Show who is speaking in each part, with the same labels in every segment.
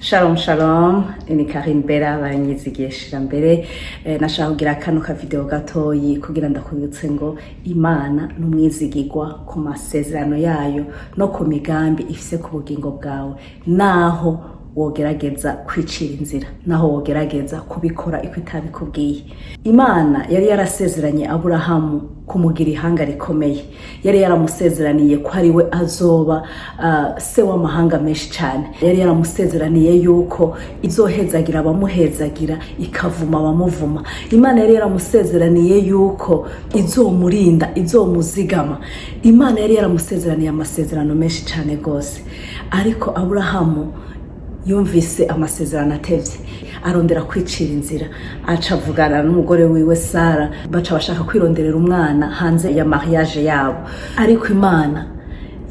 Speaker 1: Shalom shalom, ni Karine Bera baranyizigiye shira mbere. Nashaka kugira kano ka video gatoyi kugira ndakubibutse ngo Imana n'umwizigirwa ku masezerano yayo no ku migambi ifise ku bugingo bwawe, naho wogerageza kwicira inzira, naho wogerageza kubikora iko itabikubwiye. Imana yari yarasezeranye Aburahamu kumugira ihanga rikomeye, yari yaramusezeraniye ko ari we azoba se w'amahanga menshi cyane, yari yaramusezeraniye yuko izohezagira abamuhezagira, ikavuma abamuvuma. Imana yari yaramusezeraniye yuko izomurinda, izomuzigama. Imana yari yaramusezeraniye amasezerano menshi cyane rwose, ariko Aburahamu yumvise amasezerano atevye, arondera kwicira inzira, aca avugana n'umugore wiwe Sara, baca bashaka kwironderera umwana hanze ya mariage yabo. Ariko Imana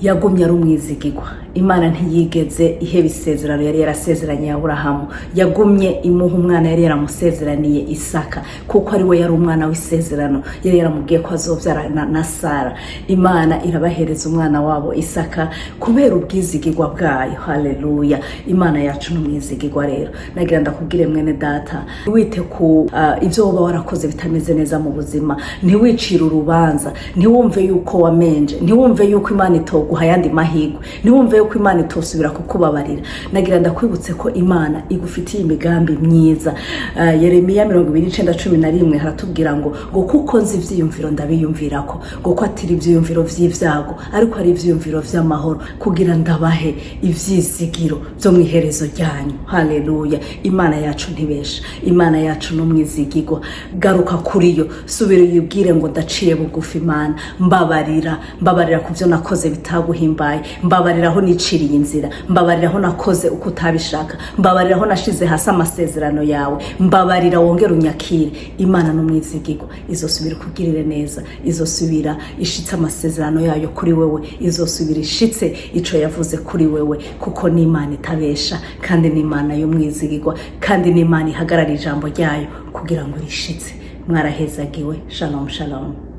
Speaker 1: yagumye ari umwizigirwa. Imana ntiyigeze iheba isezerano yari yarasezeranye Aburahamu. Yagumye imuha umwana yari yaramusezeraniye, Isaka, kuko ari we yari umwana w'isezerano yari yaramubwiye ko azobyara na Sara. Imana irabahereza umwana wabo Isaka kubera ubwizigirwa bwayo. Haleluya! Imana yacu ni umwizigirwa. Rero nagira ndakubwire, mwene data, wite ku ibyo woba warakoze bitameze neza mu buzima. Ntiwicire urubanza, ntiwumve yuko wamenje, ntiwumve yuko Imana itoguha ayandi mahirwe, ntiwumve yuko Imana itosubira kukubabarira. Nagira ndakwibutse ko Imana igufitiye imigambi myiza. Yeremiya 29:11 haratubwira ngo kuko nzi ivyiyumviro ndabiyumvirako, ngo ko atari ivyiyumviro vy'ivyago, ariko ari ivyiyumviro vy'amahoro, kugira ndabahe ivyizigiro vyo mw'iherezo ryanyu. Haleluya! Imana yacu ntibesha, Imana yacu n'umwizigirwa. Garuka kuri yo, subira uyibwire ngo ndaciye bugufi Imana, mbabarira, mbabarira ku byo nakoze bitaguhimbaye, mbabarira aho niciriye inzira, mbabarira aho nakoze uko utabishaka, mbabarira aho nashize hasi amasezerano yawe, mbabarira wongere unyakire. Imana n'umwizigirwa, izosubira ikugirire neza, izosubira ishitse amasezerano yayo kuri wewe, izosubira ishitse ico yavuze kuri wewe, kuko ni Imana itabesha, kandi ni Imana y'umwizigirwa, kandi ni Imana ihagarara ijambo ryayo kugira ngo rishitse. Mwarahezagiwe. Shalom shalom.